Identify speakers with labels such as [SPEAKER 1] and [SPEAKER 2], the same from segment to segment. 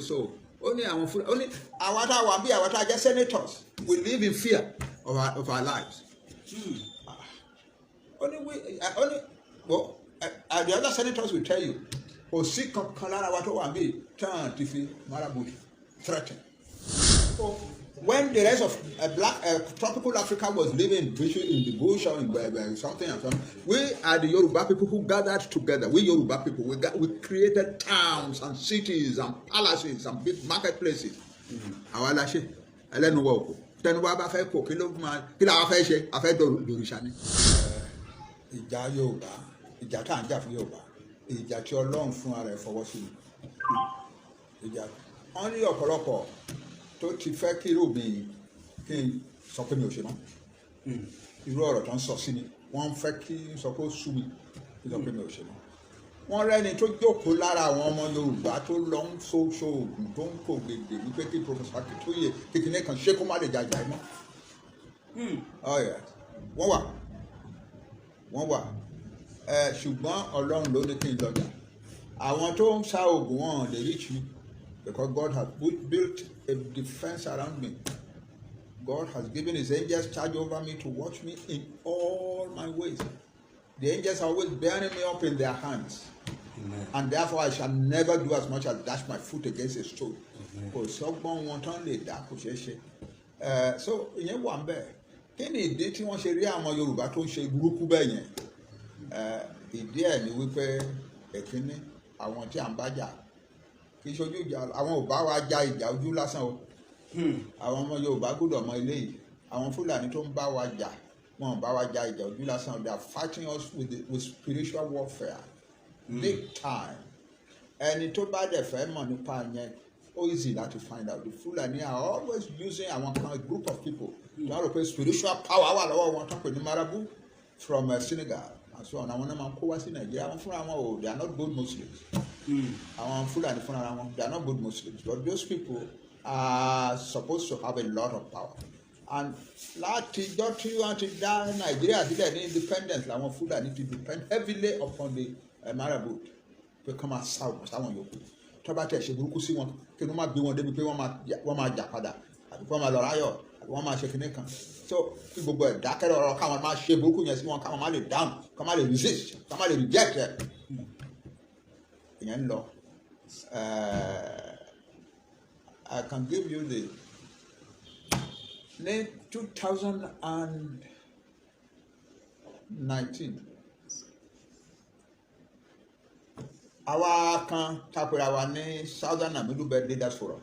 [SPEAKER 1] So ó ní àwọn Fúlàní, ó ní àwa tá a wà bí àwa tá a jẹ́ senators, we live in fear of our lives. Ó ní we, ó ní, well, the other senators will tell you, kò sí kankan lára wa tó wà bí tán ti fi marabout threaten. So when the rest of black tropical Africa was living in the bush or in something and something, we are the Yoruba people who gathered together. We Yoruba people, we created towns and cities and palaces and big marketplaces. Àwa la ṣe ẹlẹ́nu wa òkò tẹnu wa bá fẹ́ kó kí ló máa kí làwa fẹ́ ṣe, a fẹ́ dòrìṣà ni. Ìjà Yorùbá, ìjà tá à ń jà fún Yorùbá, ìjà tí Ọlọ́run fún ara ẹ̀ fọwọ́ sí ni. Ìjà wọ́n ní ọ̀pọ̀lọpọ̀ tó ti fẹ́ kí irú mi kí n sọ pé mi ò ṣe mọ́. Irú ọ̀rọ̀ tó ń sọ sí mi, wọ́n ń fẹ́ kí n sọ pé ó sú mi, kí n sọ pé mi ò ṣe mọ́. Wọ́n rẹ́ni tó jókòó lára àwọn ọmọ Yorùbá tó lọ ń so ṣoògùn, tó ń kó gèdè wípé kí Professor Akintoye kékeré kan ṣé kó má lè jàjà ẹ mọ́. Oh yes, wọ́n wà, wọ́n wà ẹ, ṣùgbọ́n Ọlọ́run ló ní kí n lọ́jà. Àwọn tó ń sa oògùn, wọn lè reach me because God has built a defense around me. God has given his angels charge over me to watch me in all my ways. The angels are always bearing me up in their hands.
[SPEAKER 2] Amen.
[SPEAKER 1] And therefore I shall never do as much as dash my foot against a stone.
[SPEAKER 2] Amen.
[SPEAKER 1] Kò sọ́gbọ́n wọn tán lè dá, kò ṣeé ṣe. So ìyẹn wà ń bẹ̀. Kí ni ìdí tí wọ́n ṣe rí àwọn Yorùbá tó ń ṣe burúkú bẹ́ẹ̀ yẹn? Ìdí ẹ̀ ni wípé, èkíní, àwọn tí à ń bá jà kì í ṣojú ìjà, àwọn ò bá wa ja ìjà ojú lásán o. Àwọn ọmọ Yorùbá gbọ́dọ̀ mọ eléyìí. Àwọn Fúlàní tó ń bá wa jà, wọn ò bá wa ja ìjà ojú lásán. They are fighting us with spiritual warfare, big time. Ẹni tó bá dẹ̀ fẹ́ mọ̀ nípa yẹn, ó easy láti find out. The Fulani are always using àwọn kan, group of people tí wọ́n rò pé spiritual power wà lọ́wọ́ wọn, tó ń pè ní marabout from Senegal and so on. Àwọn náà máa ń kó wá sí Nàìjíríà. Àwọn fúnra wọn o, they are not good Muslims. Àwọn Fúlàní fúnra wọn, they are not good Muslims, but those people are supposed to have a lot of power. And látijọ́ tí wọ́n ti dá Nàìjíríà sílẹ̀ ní independence, làwọn Fúlàní ti depend heavily upon the marabout pé kọ́ máa sá ògùn sáwọn yòókù. Tó bá tẹ̀ ṣe burúkú sí wọn, kí wọ́n má gbé wọn débi pé wọ́n máa jà padà, àbí kí wọ́n máa lọ ráyọ̀, àbí wọ́n máa ṣe kinní kan. So kí gbogbo ẹ̀ dákẹ́rẹ́ ọ̀rọ̀, káwọn máa ṣe burúkú yẹn sí wọn, káwọn má lè dáhùn, káwọn má lè resist, káwọn má lè reject ẹ̀. Ìyẹn ń lọ. I can give you the ní 2019, àwa kan tapẹ̀rẹ̀ àwa ní Southern and Middle Belt Leaders Forum,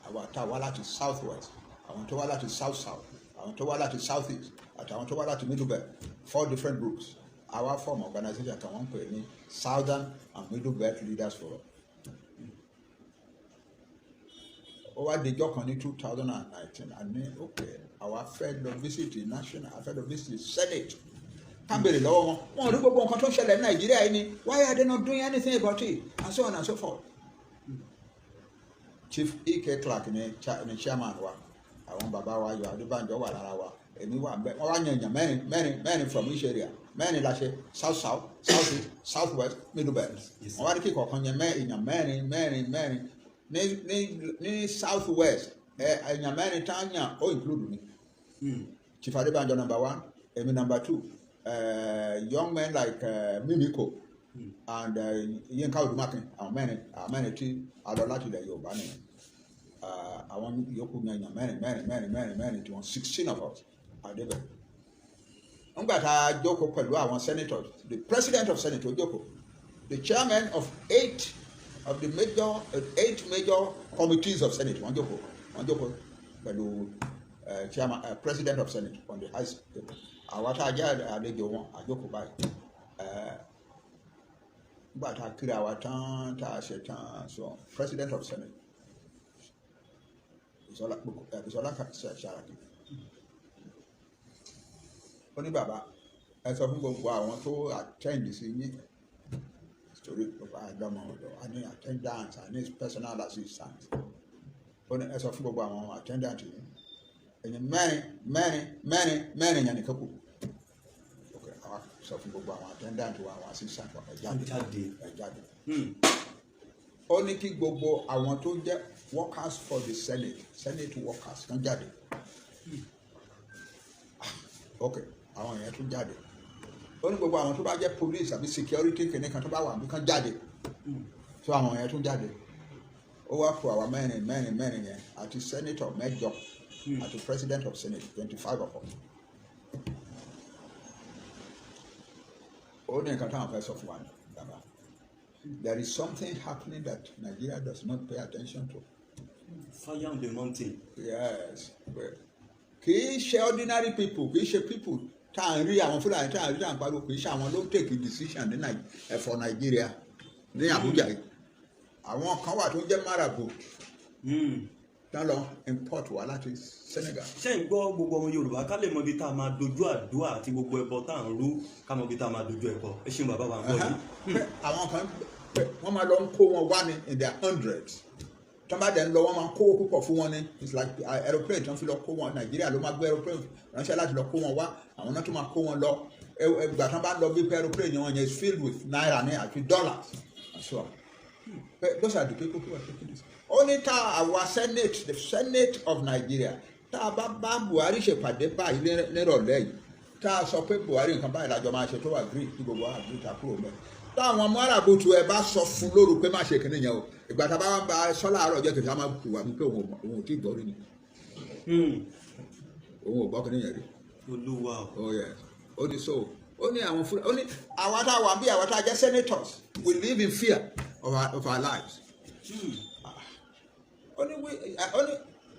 [SPEAKER 1] àwa tá a wá láti South West, àwọn tó wá láti South South, àwọn tó wá láti South East, àti àwọn tó wá láti Middle Belt, four different groups, àwa form organisation kan, wọ́n ń pè ní Southern and Middle Belt Leaders Forum. Ó wá dijọ́ kan ní 2019, àní ok, àwa fẹ́ lọ visit national, a fẹ́ lọ visit Senate, ká béèrè lọ́wọ́ wọn, wọn ò rí gbogbo nǹkan tó ń ṣẹlẹ̀ ní Nàìjíríà yìí ni, why are they not doing anything about it, and so on and so forth. Chief E.K. Clark ni chairman wa. Àwọn bàbá wa Ayọ̀ Adébánjọ wà lára wa, èmi wà bẹ́ẹ̀. Wọ́n wá yan èèyàn mẹ́rin mẹ́rin mẹ́rin from each area. Mẹ́rin la ṣe: South South, South East, South West, Middle Belt. Wọ́n wá ní kí kọ̀ọ̀kan yẹn èèyàn mẹ́rin mẹ́rin mẹ́rin. Ní South West ẹ, èèyàn mẹ́rin tá yàn, ó include mi, Chief Adébánjọ number one, èmi number two, young men like Mimiko and Yinka Odumakin. Àwọn mẹ́rin tí a lọ láti ilẹ̀ Yorùbá nìyẹn. Àwọn yòókù yẹn, èèyàn mẹ́rin mẹ́rin mẹ́rin mẹ́rin mẹ́rin tí wọ́n, 16 of us àdébẹ̀. Nígbà tá a jókòó pẹ̀lú àwọn senators, the president of Senate ó jókòó, the chairman of eight of the major eight major committees of Senate, wọ́n jókòó, wọ́n jókòó pẹ̀lú chairman, president of Senate on the high table. Àwa tá a jẹ́ àlejò wọn, àjókòó báyìí. Nígbà tá a kiri àwa tán, tá a ṣe tán, so president of Senate, Bukola Saraki, ó ní, "Bàbá, ẹ sọ fún gbogbo àwọn tó attend sí yín," torí bàbá àdọ́mọ ọ̀dọ́, a ní attendant, a ní personal assistant. Ó ní, "Ẹ sọ fún gbogbo àwọn attendant yìí, èyàn mẹ́rin mẹ́rin mẹ́rin mẹ́rin yẹn nìkan kù." Ok, àwa sọ fún gbogbo àwọn attendant wa, àwọn assistant wa, "Ẹ jáde."
[SPEAKER 2] Jáde.
[SPEAKER 1] "Ẹ jáde." Ó ní kí gbogbo àwọn tó jẹ́ workers for the Senate, Senate workers, kan jáde. Ah, ok, àwọn yẹn tún jáde. Ó ní gbogbo àwọn tó bá jẹ́ police àbí security kìnìún kan tó bá wà níbi kan jáde. So àwọn yẹn tún jáde. Ó wá kó àwa mẹ́rin mẹ́rin mẹ́rin yẹn àti senator mẹ́jọ àti president of Senate, 25 of us. Ó ní nǹkan táwọn fẹ́ sọ fún wa ní bàbá, there is something happening that Nigeria does not pay attention to.
[SPEAKER 2] Fire on the mountain.
[SPEAKER 1] Yes, well, kì í ṣe ordinary people, kì í ṣe people tá à ń rí, àwọn Fúlàní tá à ń rí, tá à ń pariwo, kì í ṣe àwọn ló ń take decision ní for Nigeria ní Abuja yìí. Àwọn kan wà tó ń jẹ́ marabout tán lọ import wá láti Senegal.
[SPEAKER 2] Ṣé ń gbọ́, gbogbo ọmọ Yorùbá, ká lè mọ ibi tá a máa dojú àdúrà àti gbogbo ẹbọ tá à ń rú, ká mọ ibi tá a máa dojú ẹ̀kọ́. Ẹ ṣeun, bàbá wa, ń gbọ́ yìí.
[SPEAKER 1] Pé àwọn kan pé wọ́n máa lọ ń kó wọn wá ní in their hundreds. Tí wọ́n bá dẹ̀ ń lọ, wọ́n máa ń kówó púpọ̀ fún wọn ní. It's like aeroplane tí wọ́n fi lọ kó wọn, Nàìjíríà ló máa gbé aeroplane ránṣẹ́ láti lọ kó wọn wá. Àwọn náà tún máa kó wọn lọ. Ìgbà tí wọ́n bá lọ bí pé aeroplane wọn yẹn is filled with naira ní àti dollars and so on. But those are the people who are taking this. Ó ní tá àwa Senate, the Senate of Nigeria, tá a bá bá Buhari ṣèpàdé báyìí nírọ̀lẹ́ yìí, tá a sọ pé Buhari, nǹkan báyìí lájọ máa ṣe, tó agree, tí gbogbo wa agree, ta kúrò mẹ́. Táwọn ọmọ arábòtú ẹ bá sọ fún lóru pé má ṣe kinní yẹn o, ìgbà tá a bá wá bá a sọ láàárọ̀ ọjọ́ kejì, a máa wà mí pé òun ò tí ì gbọ́ rí ni. Òun ò gbọ́ kinní yẹn rí.
[SPEAKER 2] Olúwa o.
[SPEAKER 1] Oh yes, ó ní so ó ní àwọn fúnra, ó ní àwa tá a wà bí àwa tá a jẹ́ senators, we live in fear of our lives. Ó ní we, ó ní,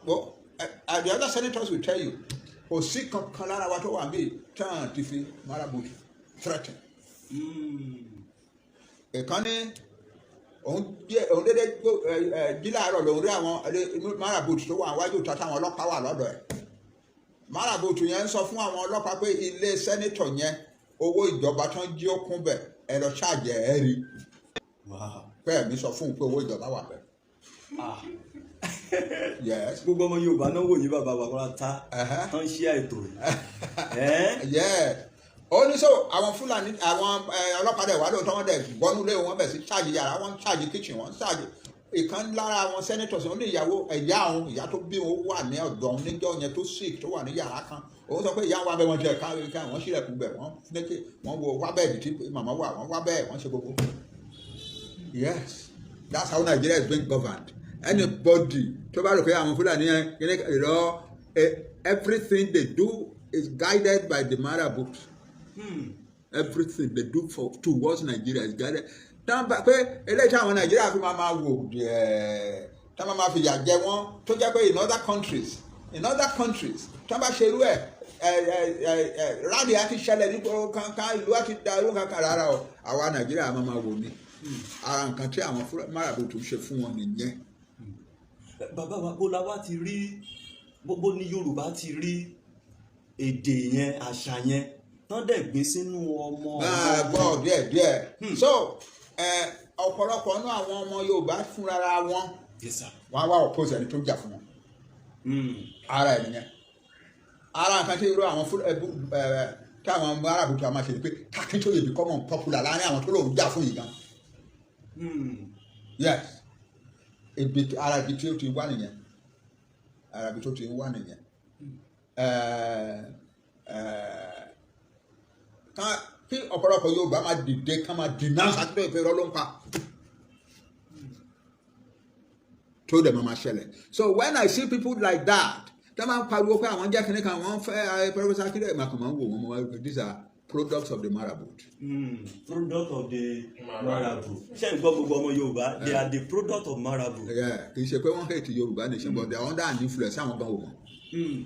[SPEAKER 1] well, the other senators will tell you, kò sí kankan lára wa tó wà bí tán ti fi marabout threaten. Ìkan ní òun díẹ̀, òun dédé ẹ ẹ jí láàárọ̀ lòun rí àwọn marabout tó wà wájú ta, táwọn ọlọ́pàá wà lọ́dọ̀ ẹ̀. Marabout yẹn ń sọ fún àwọn ọlọ́pàá pé ilé senator yẹn, owó ìjọba tán jí ó kún bẹ̀, ẹ lọ ṣáàjẹ̀ ẹ rí. Bẹ́ẹ̀ mi sọ fún un pé owó ìjọba wà bẹ́ẹ̀.
[SPEAKER 2] Ah.
[SPEAKER 1] Yes.
[SPEAKER 2] Gbogbo ọmọ Yorùbá náà wò yín, bàbá wa kọ́ra ta tán ṣí àìtò yìí.
[SPEAKER 1] Yeah, ó ní so àwọn Fúlàní, àwọn ọlọ́pàá dẹ̀ wá lóòótọ́, wọ́n dẹ̀ gbọ́nú lé wọn, bẹ̀ sí charge yàrá wọn, charge kitchen wọn, charge. Ìkan lára àwọn senators, òun ní ìyàwó ẹ̀yà òun, ìyá tó bí òun, wà ní ọ̀dọ̀ òun níjọ́ yẹn, tó sick, tó wà ní yàrá kan. Òun sọ pé ìyá wa bẹ, wọn jẹ ká ká wọ́n sílẹ̀kùn bẹ̀, wọ́n lékè, wọ́n wo wá bẹ́ẹ̀dì tí màmá wà, wọ́n wá bẹ́ẹ̀, wọ́n ṣe gbogbo. Yes, that's how Nigeria is being governed. Anybody tó bá rò pé àwọn Fúlàní yẹn kíní ìrọ, everything they do is guided by the marabout. Everything they do for towards Nigeria is guided. Tán bá pé eléyìí táwọn Nàìjíríà fi máa máa wò díẹ̀, tán máa máa fi yà jẹ wọ́n, tó jẹ́ pé in other countries, tán bá ṣe irú ẹ̀ ẹ ẹ ẹ ẹ rally á ti ṣẹlẹ̀ ní kankan, ìlú á ti dàrú kankan. Rárá o, àwa Nàìjíríà máa máa wò ní. Ara nǹkan tí àwọn marabout ń ṣe fún wọn nìyẹn.
[SPEAKER 2] Bàbá wa, bó la wá ti rí, bó ní Yorùbá ti rí èdè yẹn, àṣà yẹn tán dẹ̀ gbé sínú ọmọ?
[SPEAKER 1] Máa gbọ́ díẹ̀ díẹ̀. So ọ̀pọ̀lọpọ̀ náà àwọn ọmọ Yorùbá fúnra wọn,
[SPEAKER 2] Yes, sir.
[SPEAKER 1] wọ́n á wá oppose ẹni tó ń jà fún wọn. Ara ẹ̀ nìyẹn. Ara nǹkan tí irú àwọn fúlẹ̀ ẹ táwọn arábùtù àmà ṣe ni pé Akintoye become unpopular láàrin àwọn tó lòun jà fún yìí gan. Yes, ibi ara ibi tí ó ti wá nìyẹn, ara ibi tó ti wá nìyẹn. Ẹ ẹ ká kí ọ̀pọ̀lọpọ̀ Yorùbá máa dìde, ká máa denounce Akintoye pé irọ́ ló ń pa, tó dẹ̀ máa ṣẹlẹ̀. So when I see people like that tẹ́ máa ń pariwo pé àwọn jẹ́ kínní kan, wọ́n fẹ́ Professor Akintoye, máa kàn máa ń wò wọ́n, máa wọ́n, these are products of the marabout.
[SPEAKER 2] Product of the marabout. Ṣé ń gbọ́, gbogbo ọmọ Yorùbá? They are the product of marabout.
[SPEAKER 1] Yeah, kì í ṣe pé wọ́n hate Yorùbá nation, but they are under an influence àwọn gan ò mọ̀.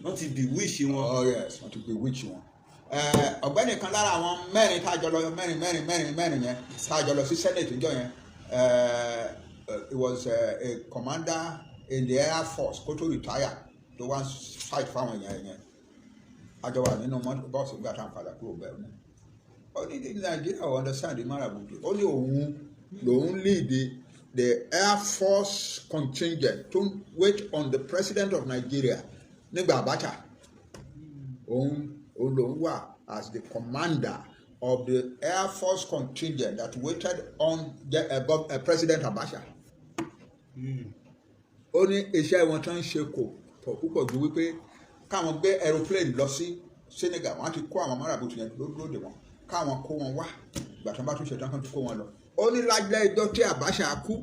[SPEAKER 2] Wọ́n ti bewitch wọn.
[SPEAKER 1] Oh yes, wọ́n ti bewitch wọn. Ọ̀gbẹ́ni kan lára àwọn mẹ́rin tá a jọ lọ, mẹ́rin mẹ́rin mẹ́rin mẹ́rin yẹn tá a jọ lọ sí Senate níjọ́ yẹn, he was a commander in the Air Force kó tó retire, tó wá ń fight fáwọn èèyàn yẹn. A jọ wà nínú mọ́tò bọ́ọ̀sì nígbà tá à ń padà kúrò bẹ́ẹ̀ ni. Ó ní Nàìjíríà ò understand the marabout. Ó ní òun lòun lead the Air Force contingent to wait on the president of Nigeria nígbà Abacha. Òun lòun wà as the commander of the Air Force contingent that waited on the President Abacha. Ó ní iṣẹ́ wọn tó ń ṣe kò pọ̀ púpọ̀ ju wípé káwọn gbé aeroplane lọ sí Senegal, wọ́n á ti kó àwọn marabout yẹn lóde wọn, káwọn kó wọn wá, ìgbà tí wọ́n bá tún ṣe tán, kán tún kó wọn lọ. Ó ní lájẹ́ ìjọ tí Abacha kú,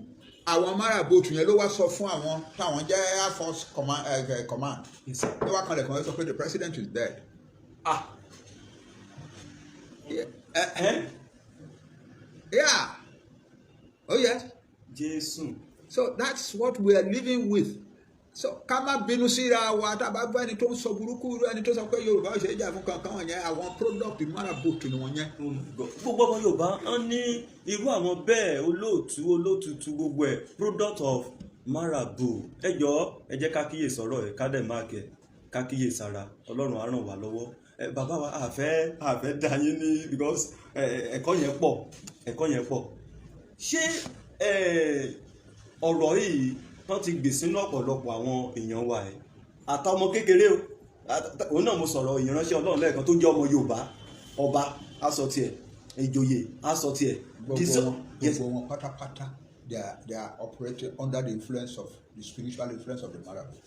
[SPEAKER 1] àwọn marabout yẹn ló wá sọ fún àwọn táwọn jẹ́ Air Force Command, command
[SPEAKER 2] Yes, sir.
[SPEAKER 1] ló wá kanlẹ̀ kan sọ pé the president is dead.
[SPEAKER 2] Ah.
[SPEAKER 1] Yeah.
[SPEAKER 2] Ẹ.
[SPEAKER 1] Yeah. Oh yes.
[SPEAKER 2] Jésù.
[SPEAKER 1] So that's what we are living with. So ká má bínú síra wa. Tá a bá bá ẹni tó ń sọ burúkú, irú ẹni tó sọ pé Yorùbá ò ṣe é jà fún kankan wọn yẹn, àwọn product marabout ni wọn yẹn.
[SPEAKER 2] Oh my God. Gbogbo ọmọ Yorùbá ń ní irú àwọn bẹ́ẹ̀, olóòtú, olóòtútù, gbogbo ẹ̀, product of marabout. Ẹ jọ̀ọ́, ẹ jẹ́ ká kíyè sọ̀rọ̀ ẹ̀, ká dẹ̀ máa kẹ̀, ká kíyè sára. Ọlọ́run á ràn wá lọ́wọ́. Ẹ bàbá wa, àfẹ́ dá yín ní because ẹ̀kọ́ yẹn pọ̀, ẹ̀kọ́ yẹn pọ̀. Ṣé ọ̀rọ̀ yìí tán ti gbè sínú ọ̀pọ̀lọpọ̀ àwọn èèyàn wa ẹ̀, àtàwọn ọmọ kékeré o, òun náà mo sọ̀rọ̀ ìránṣẹ́ Ọlọ́run lẹ́ẹ̀kan tó jẹ́ ọmọ Yorùbá, ọba á sọ tiẹ̀, ìjòyè á sọ tiẹ̀.
[SPEAKER 1] Gbogbo wọn, gbogbo wọn pátápátá, they are operating under the influence of the spiritual influence of the marabout.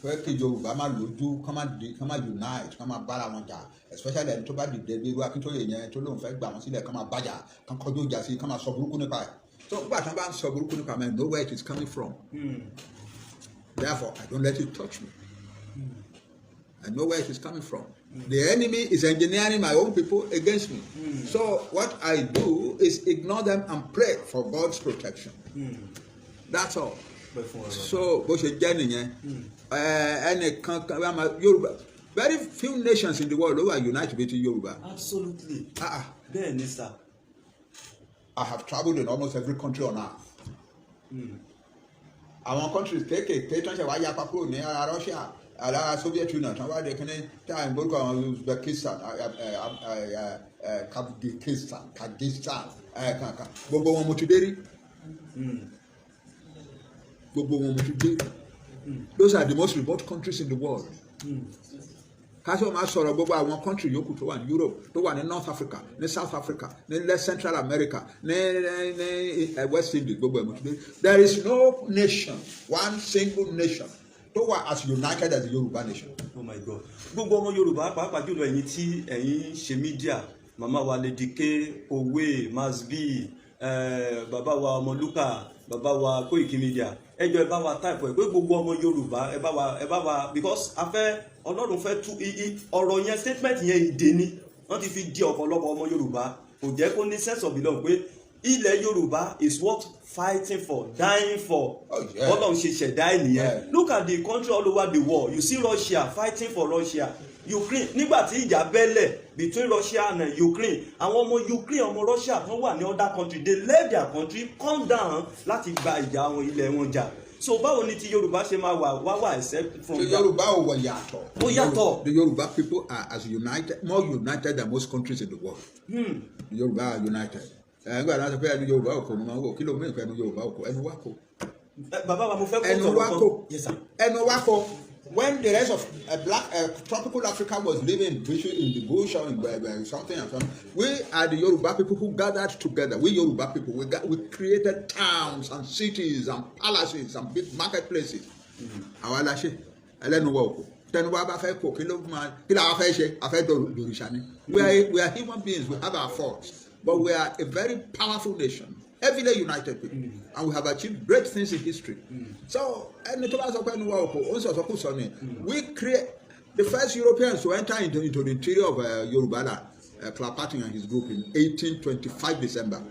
[SPEAKER 1] Fẹ́ kí Yorùbá má lójú, kán má di, kán má unite, kán má bára wọn jà, especially ẹni tó bá dìde bí irú Akíntóyè yẹn tó lóun fẹ́ gbà wọ́n sílẹ̀, kán má bájà, kán kọjú ìjà sí, kán má sọ burúkú nípa ẹ̀. So nígbà tí wọ́n bá ń sọ burúkú nípa mi, I know where it is coming from. Therefore, I don't let it touch me. I know where it is coming from. The enemy is engineering my own people against me. So what I do is ignore them and pray for God's protection. That's all.
[SPEAKER 2] Pẹ́ fún ọ̀rọ̀.
[SPEAKER 1] So bó ṣe jẹ́ nìyẹn. Ẹnìkan kan wá máa Yorùbá, very few nations in the world ló wà unite bíi ti Yorùbá.
[SPEAKER 2] Absolutely.
[SPEAKER 1] Ah, ah.
[SPEAKER 2] Bẹ́ẹ̀ ni, sir.
[SPEAKER 1] I have travelled in almost every country on earth. Àwọn countries kéékèèké tó ń ṣe wá yapa kúrò ní ara Russia, ara Soviet Union, tó ń wá de kíní tí à ń gbórúkọ àwọn Uzbekistan, Kyrgyzstan, kankan, gbogbo wọn mo ti dé rí, gbogbo wọn mo ti dé rí. Those are the most remote countries in the world. Káṣí máa sọ̀rọ̀ gbogbo àwọn country yòókù tó wà ní Europe, tó wà ní North Africa, ní South Africa, ní Central America, ní West Indies, gbogbo ẹ̀ mo ti dé. There is no nation, one single nation tó wà as united as the Yorùbá nation.
[SPEAKER 2] Oh my God. Gbogbo ọmọ Yorùbá, pàápàá jùlọ ẹ̀yin tí ẹ̀yin ń ṣe media, màmá wa Lady K, Owe Masbi, bàbá wa Ọmọlúkà, bàbá wa Koiki Media, ẹ jọ̀ọ́, ẹ bá wa type ẹ pé gbogbo ọmọ Yorùbá, ẹ bá wa because a fẹ́ Ọlọ́run fẹ́ tú ọ̀rọ̀ yẹn. Statement yẹn, ìdè ni wọ́n ti fi di ọ̀pọ̀lọpọ̀ ọmọ Yorùbá, kò jẹ́ kó ní sense of belong pé ilẹ̀ Yorùbá is worth fighting for, dying for.
[SPEAKER 1] Oh, yeah.
[SPEAKER 2] Bọ́lọ́run ṣe ṣẹ̀dá ẹ̀ nìyẹn. Look at the country all over the world. You see Russia fighting for Russia, Ukraine. Nígbà tí ìjà bẹ́lẹ̀ between Russia and Ukraine, àwọn ọmọ Ukraine, ọmọ Russia tó wà ní other country, they left their country, come down láti gba ìjà àwọn ilẹ̀ wọn jà. So báwo ni ti Yorùbá ṣe máa wà wá wà except from
[SPEAKER 1] So Yorùbá ò wọ̀ yàtọ̀.
[SPEAKER 2] Ó yàtọ̀.
[SPEAKER 1] The Yorùbá people are as united, more united than most countries in the world. The Yorùbá are united. Ẹ nígbà náà sọ pé ẹnu Yorùbá ò kò, mo máa ń wò kí ló mú ìpẹ́ ẹnu Yorùbá ò kò, ẹnu wa kò.
[SPEAKER 2] Bàbá wa, mo fẹ́ kó
[SPEAKER 1] Ẹnu
[SPEAKER 2] sọ̀rọ̀
[SPEAKER 1] wa
[SPEAKER 2] kan.
[SPEAKER 1] kò.
[SPEAKER 2] Yes, sir.
[SPEAKER 1] Ẹnu wa kò. When the rest of black tropical Africa was living in the bush or in something and something, we are the Yoruba people who gathered together. We Yoruba people, we created towns and cities and palaces and big marketplaces. Àwa la ṣe, ẹlẹ́nu wa ò kò. Tẹnu wa bá fẹ́ kò, kí ló máa, kí làwa fẹ́ ṣe? A fẹ́ dòrìṣà ni. We are human beings, we have our faults, but we are a very powerful nation, heavily united people, and we have achieved great things in history. So ẹni tó bá sọ pé ẹnu wa ò kò, ó ń sọ̀sọ́ kù sọ ni. We create the first Europeans to enter into the interior of Yoruba land, Clapperton and his group in 1825 December.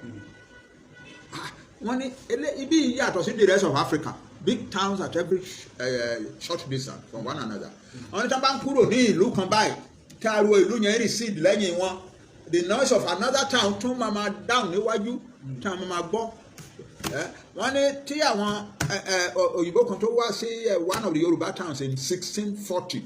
[SPEAKER 1] Ah, wọ́n ní ibi yìí yàtọ̀ sí the rest of Africa, big towns at every short distance from one another. Wọ́n ní tí wọ́n bá ń kúrò ní ìlú kan báyìí, tí ariwo ìlú yẹn recede lẹ́yìn wọn, the noise of another town tún máa ma down níwájú tí wọ́n máa gbọ́. Wọ́n ní tí àwọn òyìnbó kan tó wá sí one of the Yorùbá towns in 1640,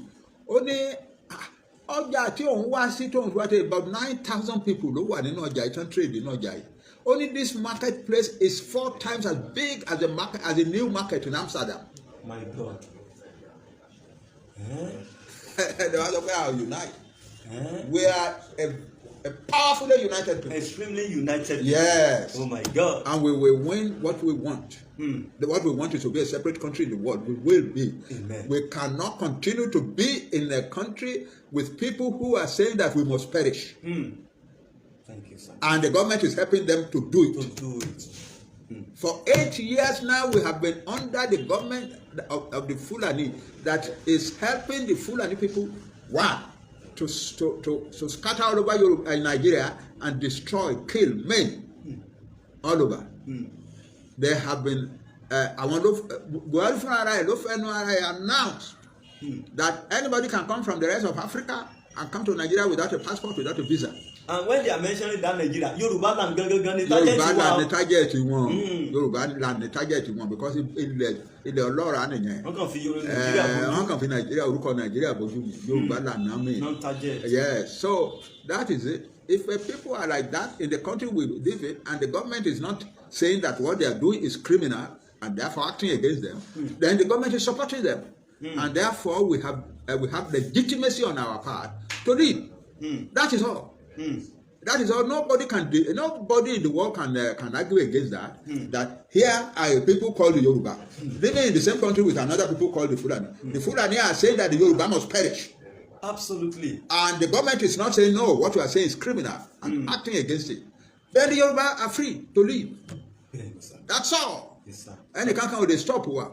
[SPEAKER 1] ó ní ah, ọjà tí òun wá sí, tóun wá sí, about 9,000 people ló wà nínú ọjà yìí, tán trade nínú ọjà yìí. Ó ní this marketplace is four times as big as the market, as the new market in Amsterdam.
[SPEAKER 2] My God.
[SPEAKER 1] Ẹ wá sọ pé I unite.
[SPEAKER 2] Eh?
[SPEAKER 1] We are a A powerfully united people.
[SPEAKER 2] Extremely united.
[SPEAKER 1] Yes.
[SPEAKER 2] Oh my God.
[SPEAKER 1] And we will win what we want. What we want is to be a separate country in the world. We will be.
[SPEAKER 2] Amen.
[SPEAKER 1] We cannot continue to be in a country with people who are saying that we must perish.
[SPEAKER 2] Thank you, sir.
[SPEAKER 1] And the government is helping them to do it.
[SPEAKER 2] To do it.
[SPEAKER 1] For 8 years now, we have been under the government of the Fulani that is helping the Fulani people, one, to scatter all over Europe and Nigeria and destroy, kill men all over. They have been, àwọn ló, Buhari fúnra ara ẹ̀ ló fẹ́nu ara ẹ̀ announce that anybody can come from the rest of Africa and come to Nigeria without a passport, without a visa.
[SPEAKER 2] And when they are mentioning that Nigeria, Yorùbá land gangan ni target
[SPEAKER 1] Yorùbá
[SPEAKER 2] wa.
[SPEAKER 1] Land ní target wọn. Yorùbá land ní target wọn because ilẹ̀ ọlọ́ràá nìyẹn.
[SPEAKER 2] Wọ́n kàn fi Yorùbá Nigeria
[SPEAKER 1] Wọ́n
[SPEAKER 2] bójú.
[SPEAKER 1] Kàn fi Nàìjíríà, orúkọ Nàìjíríà bójú ni. Yorùbá land náà mi.
[SPEAKER 2] Non target.
[SPEAKER 1] Yes, so that is it. If people are like that in the country we live in and the government is not saying that what they are doing is criminal and therefore acting against them, then the government is supporting them, and therefore we have legitimacy on our part to lead. That is all. That is all. Nobody in the world can argue against that. That here are people called the Yoruba living in the same country with another people called the Fulani. The Fulani are saying that the Yoruba must perish,
[SPEAKER 2] Absolutely.
[SPEAKER 1] And the government is not saying, "No, what you are saying is criminal," and acting against it. Then the Yoruba are free to leave.
[SPEAKER 2] Bẹ́ẹ̀ni, sir.
[SPEAKER 1] That's all.
[SPEAKER 2] Yes, sir.
[SPEAKER 1] Ẹnìkan kan ò lè stop wa.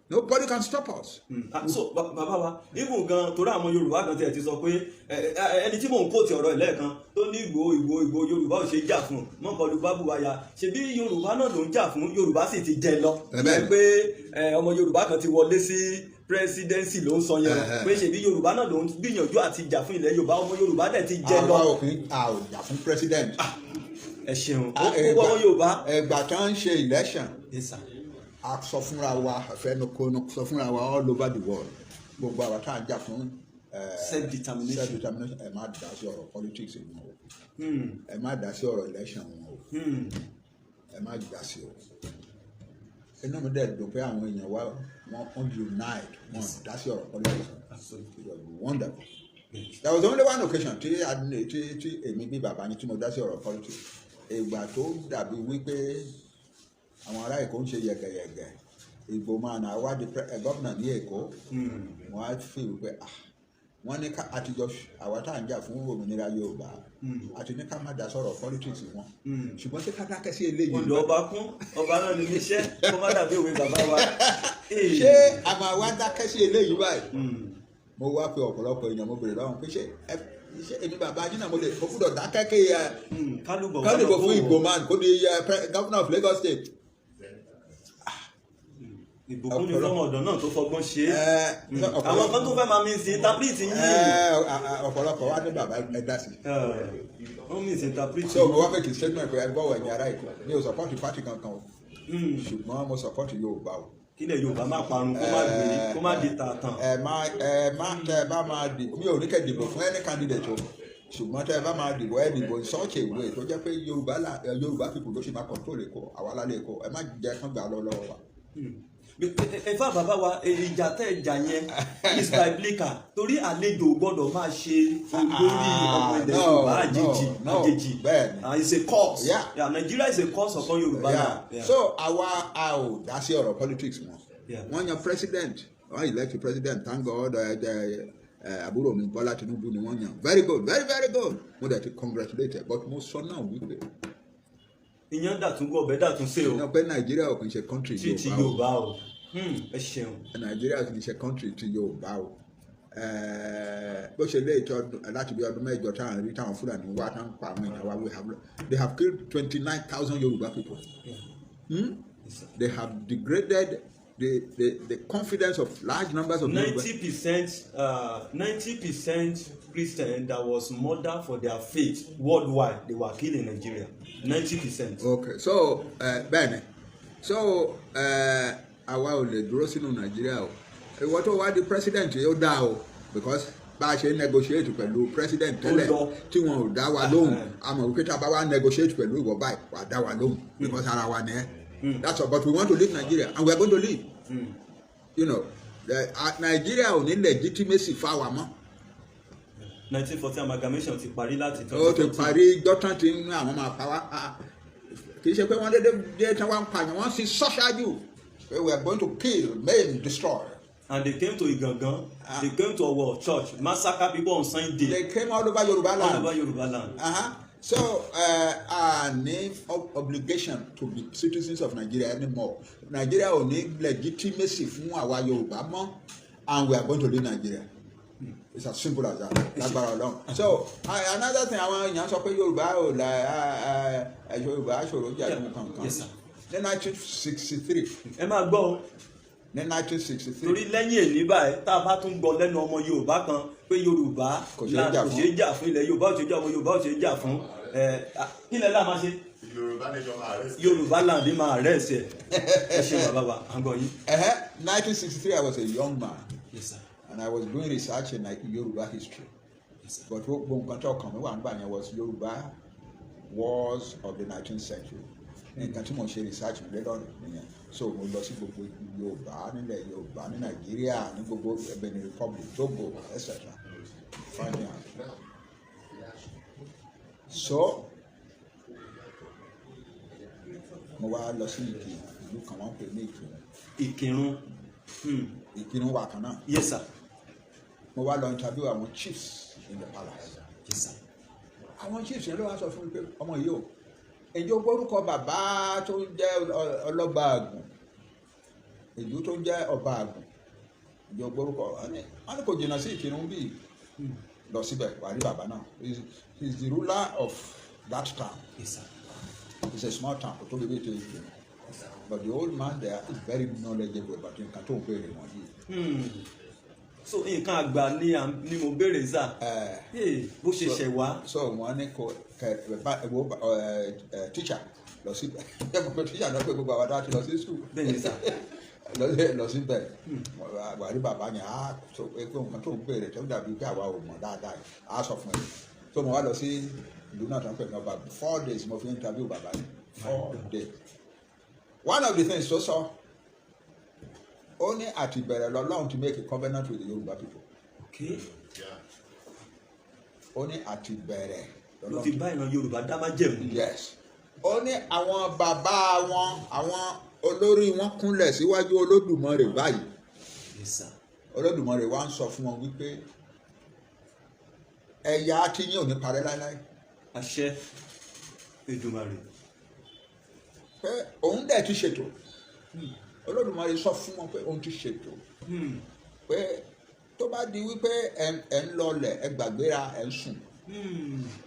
[SPEAKER 1] Nobody can stop us.
[SPEAKER 2] Ah, so bàbá wa, even gan torí àwọn Yorùbá kan tiẹ̀ ti sọ pé ẹni tí mò ń kóòtù ọ̀rọ̀ ẹ̀ lẹ́ẹ̀kan tó ní Ìgbòho, Ìgbòho, Ìgbòho, Yorùbá ò ṣe jà fún mọ́kànlú bábùwáyà, ṣebí Yorùbá náà ló ń jà fún, Yorùbá sì ti jẹ lọ.
[SPEAKER 1] Ẹ bẹ́ẹ̀ ni.
[SPEAKER 2] Pé ọmọ Yorùbá kan ti wọlé sí presidency ló ń sọ yẹn, pé ṣebí Yorùbá náà ló ń gbìyànjú àti jà fún ilẹ̀ Yorùbá, ọmọ Yorùbá dẹ̀ ti jẹ
[SPEAKER 1] Àwa
[SPEAKER 2] lọ.
[SPEAKER 1] ò kí a ò jà fún president.
[SPEAKER 2] Ẹ ṣeun.
[SPEAKER 1] Ah,
[SPEAKER 2] Gbogbo ọmọ Yorùbá.
[SPEAKER 1] Ẹgbà tó ń ṣe election,
[SPEAKER 2] Yes, sir.
[SPEAKER 1] a sọ fúnra wa, fẹnukonu sọ fúnra wa all over the world, gbogbo àwa tá à ń jà fún
[SPEAKER 2] Self-determination.
[SPEAKER 1] Self-determination, ẹ má dá sí ọ̀rọ̀ politics wọn o. Ẹ má dá sí ọ̀rọ̀ election wọn o. Ẹ má dá sí o. Inú mi dẹ̀ dùn pé àwọn èèyàn wa wọ́n unite, wọ́n dá sí ọ̀rọ̀ politics wọn. It was wonderful. There was only one occasion tí tí tí èmi bí bàbá ni tí mo dá sí ọ̀rọ̀ politics, ìgbà tó dàbí wípé àwọn ará Èkó ń ṣe yẹ̀gẹ̀yẹ̀gẹ̀, Ìgbò máa nà wá di gómìnà ní Èkó. Wọ́n á fi wípé, ah, wọ́n ní ká àtijọ́ àwa tá à ń jà fún òmìnira Yorùbá àti ní ká má dá sọ̀rọ̀ politics wọn, ṣùgbọ́n ṣé ká dákẹ́ sí eléyìí?
[SPEAKER 2] Odò ọba kún ọba náà ní níṣẹ́, kó má dàbí òwe bàbá wa.
[SPEAKER 1] Ṣé a máa wá dákẹ́ sí eléyìí báyìí? Mo wá pe ọ̀pọ̀lọpọ̀ èèyàn, mo béèrè lọ́wọ́ pé ṣé èmi bàbá yín náà mo lè mo gbúdọ̀ dákẹ́ kí ẹ
[SPEAKER 2] Kálùbọ̀.
[SPEAKER 1] Ká dìbò fún Ìgbò man kó di governor of Lagos State?
[SPEAKER 2] Ìbùkún ni fọmọ ọ̀dọ̀ náà tó fọgbọ́n ṣe é.
[SPEAKER 1] Ẹ,
[SPEAKER 2] Àwọn kan tó fẹ́ máa misinterpret yín.
[SPEAKER 1] Ọ̀pọ̀lọpọ̀ wá ní, "Bàbá, ẹ dá sí."
[SPEAKER 2] Wọ́n misinterpret.
[SPEAKER 1] So mo wá make a statement pé, ẹ gbọ́wọ́ ẹ̀yin ará Èkó, mi ò support party kankan o, ṣùgbọ́n mo support Yorùbá o.
[SPEAKER 2] Kílẹ̀ Yorùbá má parun, kó má gbé, kó má di tààtàn.
[SPEAKER 1] Ẹ má tẹ ẹ bá máa dìbò, mi ò ní kẹ́ dìbò fún any candidate o, ṣùgbọ́n tẹ ẹ bá máa dìbò, ẹ dìbò in such a way tó jẹ́ pé Yorùbá la Yorùbá people ló ṣì máa control Èkó, àwa lálẹ́ Èkó. Ẹ má jẹ́ kán gbà lọ lọ́wọ́ wa.
[SPEAKER 2] Ẹfà bàbá wa, ìjà tẹ́ ìjà yẹn is biblical, torí àlejò gbọ́dọ̀ máa ṣe olórí ọmọ ilẹ̀
[SPEAKER 1] No,
[SPEAKER 2] Yorùbá àjèjì.
[SPEAKER 1] No,
[SPEAKER 2] Àjèjì.
[SPEAKER 1] Bẹ́ẹ̀ni.
[SPEAKER 2] Ah, it's a curse.
[SPEAKER 1] Yeah.
[SPEAKER 2] Nigeria is a curse upon Yorùbá now. Yeah.
[SPEAKER 1] So àwa a ò dá sí ọ̀rọ̀ politics wọn. Wọ́n yan president, wọ́n elect president, thank God, àbúrò mi Bọ́lá Tinubu ni wọ́n yan. Very good, very very good. Mo dẹ̀ ti congratulate, but mo sọ náà wípé
[SPEAKER 2] Iyán dàtún gún, ọbẹ̀ dàtún sè o.
[SPEAKER 1] Ìyẹn pé Nàìjíríà ò kì í ṣe country
[SPEAKER 2] tí ti
[SPEAKER 1] Yorùbá o.
[SPEAKER 2] Yorùbá o. Ẹ ṣeun.
[SPEAKER 1] Nàìjíríà kì í ṣe country ti Yorùbá o. Bó ṣe lé ìtọ́ láti bí ọdún 8 táwọn rí táwọn Fúlàní wá táwọn pa àwọn èèyàn wa, we have they have killed 29,000 Yorùbá people.
[SPEAKER 2] Yes, sir.
[SPEAKER 1] They have degraded the confidence of large numbers of Yorùbá.
[SPEAKER 2] 90% Christian that was murdered for their faith worldwide, they were killed in Nigeria, 90%.
[SPEAKER 1] Okay, so bẹ́ẹ̀ni, so àwa ò lè dúró sínú Nàìjíríà o. Ìwọ tó wá di president yóò dáa o, because bá a ṣe ń negotiate pẹ̀lú president tẹ́lẹ̀
[SPEAKER 2] Ó lọ.
[SPEAKER 1] Tí wọn ò dá wa lóhùn, a mọ̀ wípé tá a bá wá negotiate pẹ̀lú ìwọ báyìí, wà á dá wa lóhùn because ara wa ni ẹ́. That's all. But we want to leave Nigeria and we are going to leave. Nigeria ò ní legitimacy fáwa mọ́.
[SPEAKER 2] 1914 amalgamation ti parí láti
[SPEAKER 1] Ó ti
[SPEAKER 2] 2014.
[SPEAKER 1] parí dọ́tàn tí ń àwọn máa pa wá. Ah, kì í ṣe pé wọ́n dédé dé tí wọ́n ń pààyàn, wọ́n sì sọ ṣáájú pé we are going to kill, maim, destroy.
[SPEAKER 2] And they came to Igangan. They came to our church, massacre people on Sunday.
[SPEAKER 1] They came all over Yorùbá
[SPEAKER 2] All
[SPEAKER 1] land.
[SPEAKER 2] over Yoruba land.
[SPEAKER 1] So a ní obligation to be citizens of Nigeria anymore. Nigeria ò ní legitimacy fún àwa Yorùbá mọ́, and we are going to leave Nigeria. It's as simple as that, lágbára Ọlọ́run. So another thing, àwọn èèyàn sọ pé Yorùbá ò la ẹ Yorùbá ṣòro jà fún kankan.
[SPEAKER 2] Yes, sir.
[SPEAKER 1] Ní 1963,
[SPEAKER 2] Ẹ máa gbọ́ o.
[SPEAKER 1] ní 1963,
[SPEAKER 2] Torí lẹ́yìn èní báyìí, tá a bá tún gbọ́ lẹ́nu ọmọ Yorùbá kan pé Yorùbá
[SPEAKER 1] Kò ṣeé jà
[SPEAKER 2] kò
[SPEAKER 1] fún.
[SPEAKER 2] ṣeé jà fún, ilẹ̀ Yorùbá ò ṣeé jà, ọmọ Yorùbá ò ṣeé jà fún ẹ, kí lẹ láà máa ṣe?
[SPEAKER 3] Yorùbá nation máa arrest.
[SPEAKER 2] Yorùbá land máa arrest ẹ. Ẹ ṣe, bàbá wa, à ń gbọ́ yín.
[SPEAKER 1] 1963, I was a young man
[SPEAKER 2] Yes, sir.
[SPEAKER 1] and I was doing research in, like, Yorùbá history.
[SPEAKER 2] Yes, sir.
[SPEAKER 1] But gbogbo nǹkan tó kàn mí wà nígbà yẹn was Yorùbá wars of the 19th century. Nǹkan tí mo ṣe research mi lé lọ́rùn nìyẹn. So mo lọ sí gbogbo Yorùbá nílẹ̀ Yorùbá, ní Nàìjíríà, ní gbogbo Benin Republic, Togo, etc., finding out. So mo wá lọ sí Ìkirun, ìlú kan wọ́n ń pè ní Ìkirun.
[SPEAKER 2] Ìkìrun.
[SPEAKER 1] Ìkirun wà kan náà.
[SPEAKER 2] Yes, sir.
[SPEAKER 1] Mo wá lọ interview àwọn chiefs in the palace.
[SPEAKER 2] Yes, sir.
[SPEAKER 1] Àwọn chiefs yẹn ló wá sọ fún mi pé, ọmọ yìí o, èyí ó gbórúkọ bàbá tó ń jẹ́ ọlọ́ba àgùn, ìlú tó ń jẹ́ ọba àgùn, èyí ó gbórúkọ. Wọ́n ní kò jìnnà sí Ìkírun bíi, lọ síbẹ̀, wà rí bàbá náà. He is the ruler of that town.
[SPEAKER 2] Yes, sir.
[SPEAKER 1] It's a small town, kò tóbi bíi ti Ìkírun, but the old man there is very knowledgeable about nǹkan tó ń béèrè wọ̀nyí.
[SPEAKER 2] So nǹkan àgbà ni ni mo béèrè, sir. Hey, bó ṣe ṣẹ̀ wá.
[SPEAKER 1] So wọ́n ní kò kẹ bá wo ẹ ẹ teacher lọ síbẹ̀. Ẹ mọ̀ pé teacher náà pé gbogbo àwọn adá ti lọ sí school.
[SPEAKER 2] Bẹ́ẹ̀ ni, sir.
[SPEAKER 1] Lọ síbẹ̀, wà rí bàbá yẹn, á sọ pé nǹkan tó ń béèrè tó dàbí pé àwa ò mọ̀ dáadáa yìí, á sọ fún ẹ. So mo wá lọ sí ìlú náà tó ń pè ní ọba. 4 days mo fi interview bàbá yẹn, 4 days. One of the things tó sọ, ó ní àtìbẹ̀rẹ̀ lọ́lọ́run ti make a covenant with the Yorùbá people. Ó ní àtìbẹ̀rẹ̀
[SPEAKER 2] Ló ti bá ìran Yorùbá dá májẹ̀mú.
[SPEAKER 1] Yes, ó ní àwọn bàbá wọn, àwọn olórí wọn kúnlẹ̀ síwájú Olódùmarè báyìí.
[SPEAKER 2] Yes, sir.
[SPEAKER 1] Olódùmarè wá ń sọ fún wọn wípé ẹ̀yà tí yín ò ní parẹ́ láéláé.
[SPEAKER 2] Àṣẹ Èdùmàrè.
[SPEAKER 1] Pé òun dẹ̀ ti ṣètò. Olódùmarè sọ fún wọn pé òun ti ṣètò pé tó bá di wípé ẹ̀ ń lọlẹ̀, ẹ gbàgbéra, ẹ̀ ń sùn,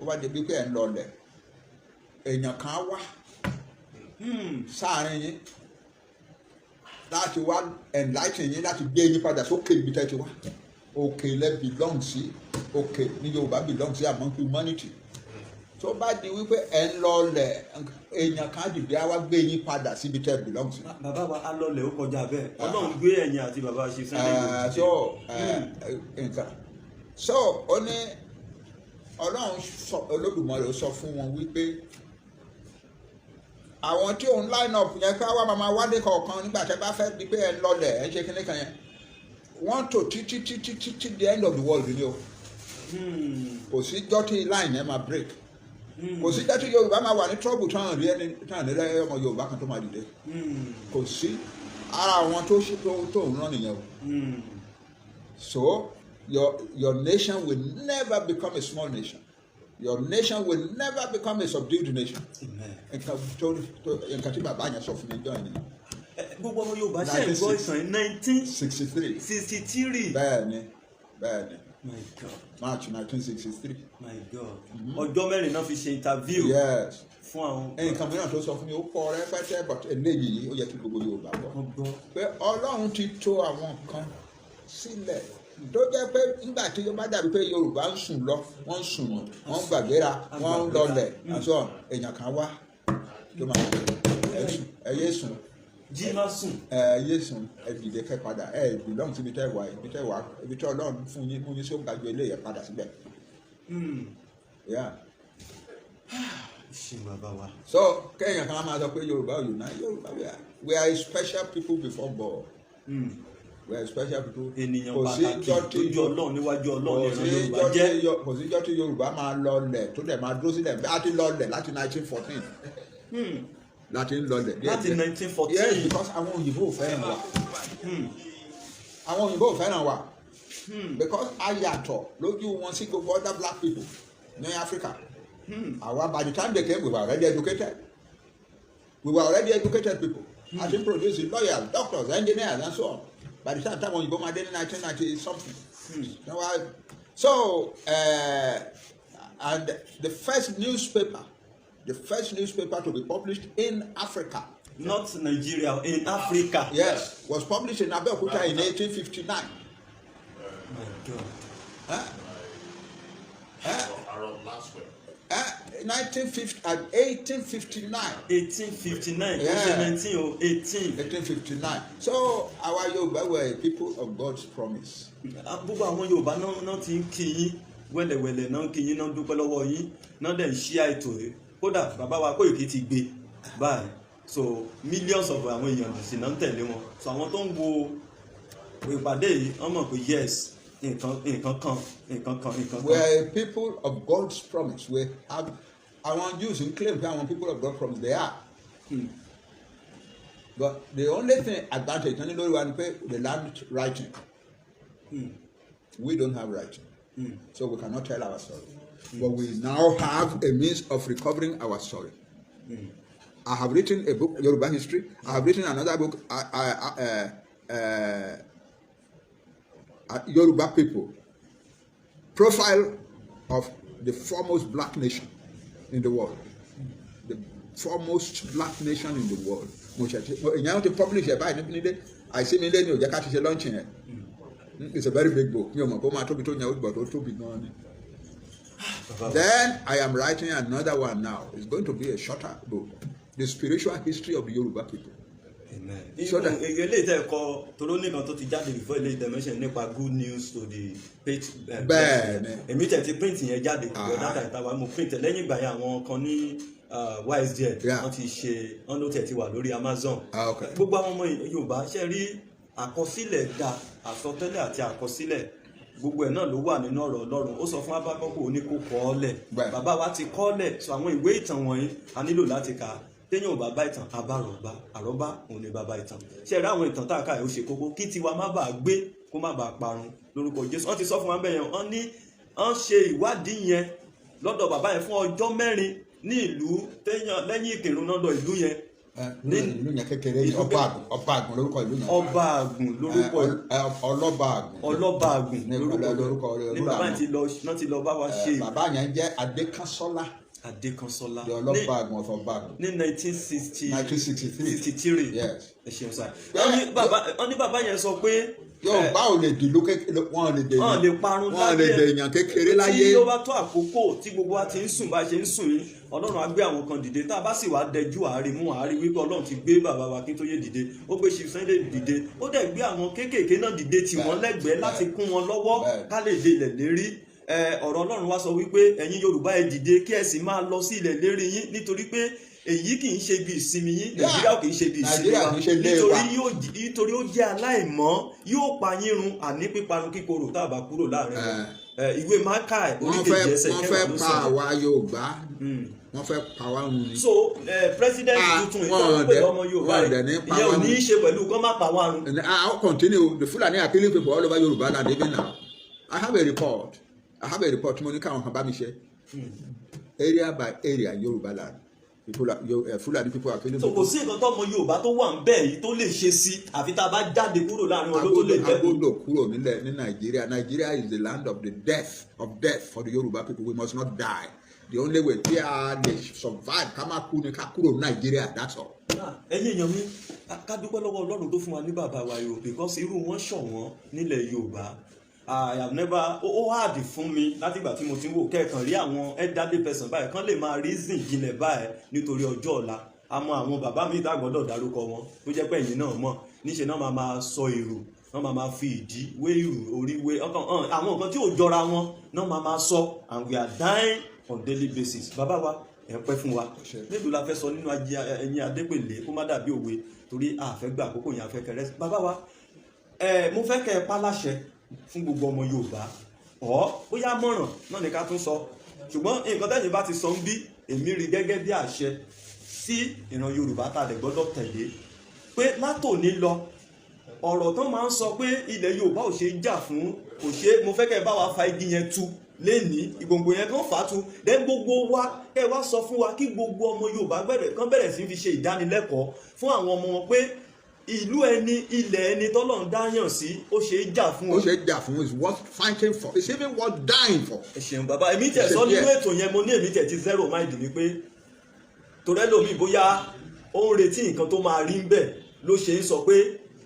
[SPEAKER 1] ó bá di wípé ẹ̀ ń lọlẹ̀, èèyàn kan á wá sáàrin yín láti wá enlighten yín, láti gbé yín padà sókè ibi tẹ́ ti wá. Òkè lẹ belong sí, òkè ní Yorùbá belong sí among humanity. Tó bá di wípé ẹ̀ ń lọlẹ̀, èèyàn kan á dìde, á wá gbé yín padà síbi tẹ́ belong sí.
[SPEAKER 2] Bàbá wa, alọlẹ̀ ó kọjá bẹ́ẹ̀. Ọlọ́run gbé ẹ̀yìn àti bàbá ṣe Sunday Igboho dìde.
[SPEAKER 1] So nǹkan so ó ní Ọlọ́run sọ, Olódùmarè sọ fún wọn wípé àwọn tí òun line up yẹn pé àwa máa wádé kọ̀ọ̀kan nígbà tẹ́ bá fẹ́ di pé ẹ lọlẹ̀, ẹ ṣe kíní kan yẹn, wọ́n tò títí títí títí the end of the world ni o. Kò sí jọ́ tí line yẹn máa break. Kò sí jọ́ tí Yorùbá máa wà ní trouble tán rí ẹni tán ní ọmọ Yorùbá kan tó máa dìde. Kò sí ara àwọn tó ṣe tó ń rán nìyẹn o. So your nation will never become a small nation. Your nation will never become a subdued nation.
[SPEAKER 2] Amen.
[SPEAKER 1] Nǹkan tó nǹkan tí bàbá yẹn sọ fún mi jọ yẹn.
[SPEAKER 2] Gbogbo ọmọ Yorùbá, ṣe ń gbọ́ ìtàn yìí? 19
[SPEAKER 1] 63.
[SPEAKER 2] 63.
[SPEAKER 1] Bẹ́ẹ̀ni, bẹ́ẹ̀ni.
[SPEAKER 2] My God.
[SPEAKER 1] March 1963.
[SPEAKER 2] My God, ọjọ́ 4 náà fi ṣe interview
[SPEAKER 1] Yes.
[SPEAKER 2] fún àwọn.
[SPEAKER 1] Nǹkan mìíràn tó sọ fún mi ó pọ̀ rẹpẹtẹ, but eléyìí ó yẹ kí gbogbo Yorùbá gbọ́.
[SPEAKER 2] Wọ́n gbọ́.
[SPEAKER 1] Pé Ọlọ́run ti tò àwọn kan sílẹ̀ tó jẹ́ pé nígbà tí ó bá dàbí pé Yorùbá ń sùn lọ, wọ́n ń sùn nù, wọ́n ń gbàgbéra, wọ́n ń lọlẹ̀ and so on, èèyàn kan wá tó máa ẹ sùn, ẹ yé sùn.
[SPEAKER 2] Jí má sùn.
[SPEAKER 1] Ẹ yé sùn, ẹ dìde kẹ́ padà, ẹ belong síbi tẹ́ wà, ibi tẹ́ wà, ibi tí Ọlọ́run fún yín, mú yín sí, ó ga ju eléyẹ, padà síbẹ̀. Yeah.
[SPEAKER 2] Ṣe bàbá wa.
[SPEAKER 1] So kéèyàn kan máa sọ pé Yorùbá ò unite. Yorùbá, we are a special people before God. We are special people.
[SPEAKER 2] Ènìyàn
[SPEAKER 1] Kò sí
[SPEAKER 2] pàtàkì
[SPEAKER 1] ijọ́ tí
[SPEAKER 2] lójú Ọlọ́run, níwájú Ọlọ́run,
[SPEAKER 1] kò
[SPEAKER 2] ìran
[SPEAKER 1] sí
[SPEAKER 2] Yorùbá
[SPEAKER 1] ijọ́
[SPEAKER 2] jẹ́.
[SPEAKER 1] tí kò sí ijọ́ tí Yorùbá máa lọlẹ̀ tó dẹ̀ máa dúró sílẹ̀. A ti lọlẹ̀ láti 1914 láti ń lọlẹ̀ díẹ̀
[SPEAKER 2] Láti
[SPEAKER 1] díẹ̀.
[SPEAKER 2] 1914.
[SPEAKER 1] Yes, because àwọn òyìnbó ò fẹ́ràn wa. Àwọn òyìnbó ò fẹ́ràn wa because a yàtọ̀ lójú wọn sí gbogbo other black people ní Africa. Àwa, by the time they came, we were already educated. We were already educated people. A ti produce lawyers, doctors, engineers and so on by the time táwọn òyìnbó máa dé ní 1990 something. So and the first newspaper to be published in Africa,
[SPEAKER 2] Not Nigeria, in Africa.
[SPEAKER 1] Yes, was published in Abeokuta in 1859.
[SPEAKER 2] My God.
[SPEAKER 1] Huh?
[SPEAKER 3] Harold Laswell.
[SPEAKER 1] 1950, 1859.
[SPEAKER 2] 1859. Kò ṣe
[SPEAKER 1] Yeah.
[SPEAKER 2] 19 o, 18.
[SPEAKER 1] 1859. So our Yorùbá were a people of God's promise.
[SPEAKER 2] Gbogbo àwọn Yorùbá náà ti ń kí yín wẹ́lẹ̀wẹ́lẹ̀, náà ń kí yín, náà ń dúpẹ́ lọ́wọ́ yín, náà dẹ̀ ń ṣí àìtò rẹ̀. Kódà bàbá wa Kóìkí ti gbé báyìí, so millions of àwọn èèyàn sì náà ń tẹ̀lé wọn. So àwọn tó ń wo ìpàdé yìí, wọ́n mọ̀ pé yes, nǹkan nǹkan kan, nǹkan kan, nǹkan
[SPEAKER 1] We
[SPEAKER 2] kan.
[SPEAKER 1] are a people of God's promise. We have, àwọn Jews ń claim pé àwọn people of God's promise, they are. But the only thing, advantage tán ní lórí wa ni pé they learned writing. We don't have writing. So we cannot tell our story. But we now have a means of recovering our story. I have written a book, Yoruba history. I have written another book, Yoruba people, profile of the foremost black nation in the world. The foremost black nation in the world. Mo ṣe ti ìyẹn ti publish ẹ̀ báyìí nílé, àìsí mi lé ní ó jẹ́ ká ti ṣe launching ẹ̀. It's a very big book. Mi ò mọ̀ kó máa tóbi tó yẹn, ó gbọ́ tó tóbi gan ni. Then I am writing another one now. It's going to be a shorter book. The spiritual history of the Yoruba people.
[SPEAKER 2] Amen.
[SPEAKER 1] So that-
[SPEAKER 2] Eléyìí tẹ́ ẹ kọ toró nìkan tó ti jáde before eléyìí tẹ́ mention nípa good news to the page.
[SPEAKER 1] Bẹ́ẹ̀ni.
[SPEAKER 2] Èmi tẹ̀ ti print yẹn jáde. Data ìtawà mo print ẹ̀ lẹ́yìn ìgbà yẹn, àwọn kan ní YSDL wọ́n ti ṣe, wọ́n ló tẹ̀ ti wà lórí Amazon.
[SPEAKER 1] Ah, okay.
[SPEAKER 2] Gbogbo àwọn ọmọ Yorùbá ṣe rí àkọsílẹ̀ da àsọtẹ́lẹ̀ àti àkọsílẹ̀, gbogbo ẹ̀ náà ló wà nínú ọ̀rọ̀ Ọlọ́run. Ó sọ fún Ábákọ́kù, ó ní kó kọ ọ́ lẹ̀. Bàbá wa ti kọ́ lẹ̀, sọ àwọn ìwé ìtàn wọ̀nyí a nílò láti kà á. Téèyàn ò bá bá ìtàn, àbá àròbá, àròbá òun ni bàbá ìtàn. Ṣe rí àwọn ìtàn tá a kà yìí, ó ṣe kókó kí tiwa má bàa gbé, kó má bàa parun lórúkọ Jésù. Wọ́n ti sọ fún wa bẹ́ẹ̀ yẹn, wọ́n ní wọ́n ṣe ìwádìí yẹn lọ́dọ̀ bàbá yẹn fún ọjọ́ 4 ní ìlú téèyàn lẹ́yìn Ìkìrun náà lọ ìlú yẹn.
[SPEAKER 1] Ìlú yẹn kékeré ni, ọba àgùn, ọba àgùn lórúkọ ìlú yẹn.
[SPEAKER 2] Ọba Àgùn lórúkọ.
[SPEAKER 1] Ọlọ́ba àgùn.
[SPEAKER 2] Ọlọ́ba Àgùn
[SPEAKER 1] Ní
[SPEAKER 2] lórúkọ
[SPEAKER 1] lórúkọ
[SPEAKER 2] ní bàbá yẹn ti lọ, náà ti lọ bá wa ṣe.
[SPEAKER 1] Bàbá yẹn jẹ́ Adékánsọ́lá.
[SPEAKER 2] Adékansọ́lá.
[SPEAKER 1] The ọlọ́ba àgùn of ọba àgùn.
[SPEAKER 2] Ní 1960.
[SPEAKER 1] 1963.
[SPEAKER 2] 63.
[SPEAKER 1] Yes.
[SPEAKER 2] Ẹ ṣeun sá. Wọ́n ní bàbá yẹn sọ pé
[SPEAKER 1] Yorùbá ò lè dìlú kékeré, wọn lè dè
[SPEAKER 2] wọn lè parun.
[SPEAKER 1] Wọn lè dè èèyàn kékeré láyé.
[SPEAKER 2] Tí ó bá tó àkókò tí gbogbo wa ti ń sùn, bá ṣe ń sùn yìí, Ọlọ́run á gbé àwọn kan dìde. Tá a bá sì wá dẹjú àárín mú àárín wípé Ọlọ́run ti gbé bàbá wa Akíntóyè dìde, ó gbé Chief Sunday dìde, ó dẹ̀ gbé àwọn kéékèèké náà dìde tì wọ́n lẹ́gbẹ̀ẹ́ láti kún wọn lọ́wọ́ ká lè dé ilẹ̀ lérí. Ọ̀rọ̀ Ọlọ́run wá sọ wípé ẹ̀yin Yorùbá, ẹ dìde kí ẹ sì máa lọ sí ilẹ̀ lérí yín, nítorí pé èyí kì í ṣe ibi ìsinmi yín. Nàìjíríà kì í ṣe ibi ìsinmi
[SPEAKER 1] Nàìjíríà
[SPEAKER 2] wa.
[SPEAKER 1] kì í ṣe ilé wa.
[SPEAKER 2] Nítorí ó jẹ́ aláìmọ́, yóò pa yín run, àní píparun kíkorò tá a bá kúrò láàrin wọn. Ìwé Mákà orí
[SPEAKER 1] Wọ́n
[SPEAKER 2] kejì
[SPEAKER 1] fẹ́
[SPEAKER 2] ẹsẹ̀
[SPEAKER 1] wọ́n
[SPEAKER 2] kẹwàá
[SPEAKER 1] fẹ́
[SPEAKER 2] ló
[SPEAKER 1] pa
[SPEAKER 2] sọ.
[SPEAKER 1] àwa Yorùbá, wọ́n fẹ́ pa wá run ni.
[SPEAKER 2] So president
[SPEAKER 1] Ah,
[SPEAKER 2] tuntun
[SPEAKER 1] wọ́n
[SPEAKER 2] ìtọ́ pé ọmọ Yorùbá
[SPEAKER 1] wọ́n
[SPEAKER 2] rẹ̀
[SPEAKER 1] dẹ̀ ní pa
[SPEAKER 2] ìyẹn ò
[SPEAKER 1] wá
[SPEAKER 2] ní í ṣe pẹ̀lú kán má pa wá run.
[SPEAKER 1] And I will continue. The Fulani are killing people all over Yoruba land even now. I have a report. I have a report. Mo ní káwọn kan bá mi ṣe. Area by area in Yoruba land. Fulani people are killing
[SPEAKER 2] So kò
[SPEAKER 1] people.
[SPEAKER 2] sí nǹkan tọ́mọ Yorùbá tó wà ń bẹ̀ yìí tó lè ṣe sí, àfi tá a bá jáde kúrò láàrin wọn ló tó lè dẹ́kun.
[SPEAKER 1] Agbọ́dọ̀ kúrò nílẹ̀ ní Nàìjíríà. Nigeria is the land of the death of death for the Yoruba people. We must not die. The only way tí a lè survive, ká má kú ni ká kúrò ní Nàìjíríà. That's all.
[SPEAKER 2] Ah, ẹ̀yin èèyàn mi, ká dúpẹ́ lọ́wọ́ Ọlọ́run tó fún wa ní bàbá wa yìí o, because irú wọn ṣọ̀wọ́n nílẹ̀ Yorùbá. I have never, ó hard fún mi látìgbà tí mo ti ń wò kẹ́ẹ̀kan rí àwọn elderly person báyìí kán lè máa reason jinlẹ̀ báyìí nítorí ọjọ́ ọ̀la. Àmọ́ àwọn bàbá mi tá gbọ́dọ̀ dárúkọ wọn, tó jẹ́ pé ẹ̀yin náà mọ̀, níṣẹ́ náà máa máa sọ èrò, wọ́n máa máa fi ìdí wé ìrù orí wé ọkàn hàn, àwọn nǹkan tí ò jọra wọn náà máa máa sọ, and we are dying on daily basis. Bàbá wa, ẹ̀ pẹ́ fún wa. Mélòó la fẹ́ sọ nínú ajé ẹ̀yin Adépèlé, kó má dàbí òwe, torí a fẹ́ gbà àkókò yẹn, a fẹ́ kẹrẹ́. Bàbá wa. Ẹ mo fẹ́ kẹ́ ẹ pa láṣẹ fún gbogbo ọmọ Yorùbá, ọ̀ bóyá mọ̀ràn náà ní ká tún sọ, ṣùgbọ́n nǹkan tẹ́yìn bá ti sọ ń bí, èmi rí gẹ́gẹ́ bí àṣẹ sí ìran Yorùbá tá a lè gbọ́dọ̀ tẹ̀lé, pé látòní lọ, ọ̀rọ̀ tó máa ń sọ pé ilẹ̀ Yorùbá ò ṣe é jà fún, kò ṣe é, mo fẹ́ kẹ́ ẹ bá wa fa igi yẹn tu lénìí, ìgbòǹgbò yẹn kan fà á tu. Then gbogbo wa, kẹ́ ẹ wá sọ fún wa kí gbogbo ọmọ Yorùbá bẹ̀rẹ̀ kán bẹ̀rẹ̀ sí fi ṣe ìdánilẹ́kọ̀ọ́ fún àwọn ọmọ wọn pé ìlú ẹni, ilẹ̀ ẹni tọ́lọ́run dáyàn sí, ó ṣe é jà fún
[SPEAKER 1] Ó
[SPEAKER 2] o.
[SPEAKER 1] ṣe é jà fún, is worth fighting for, it's even worth dying for.
[SPEAKER 2] Ẹ ṣeun, bàbá. Èmi tẹ̀ sọ
[SPEAKER 1] Ṣe
[SPEAKER 2] nínú
[SPEAKER 1] díẹ̀.
[SPEAKER 2] ètò yẹn, mo ní èmi tẹ̀ ti zero mind mi pé torẹ́ lómi bóyá ó ń retí nǹkan tó máa rí ń bẹ̀ ló ṣe ń sọ pé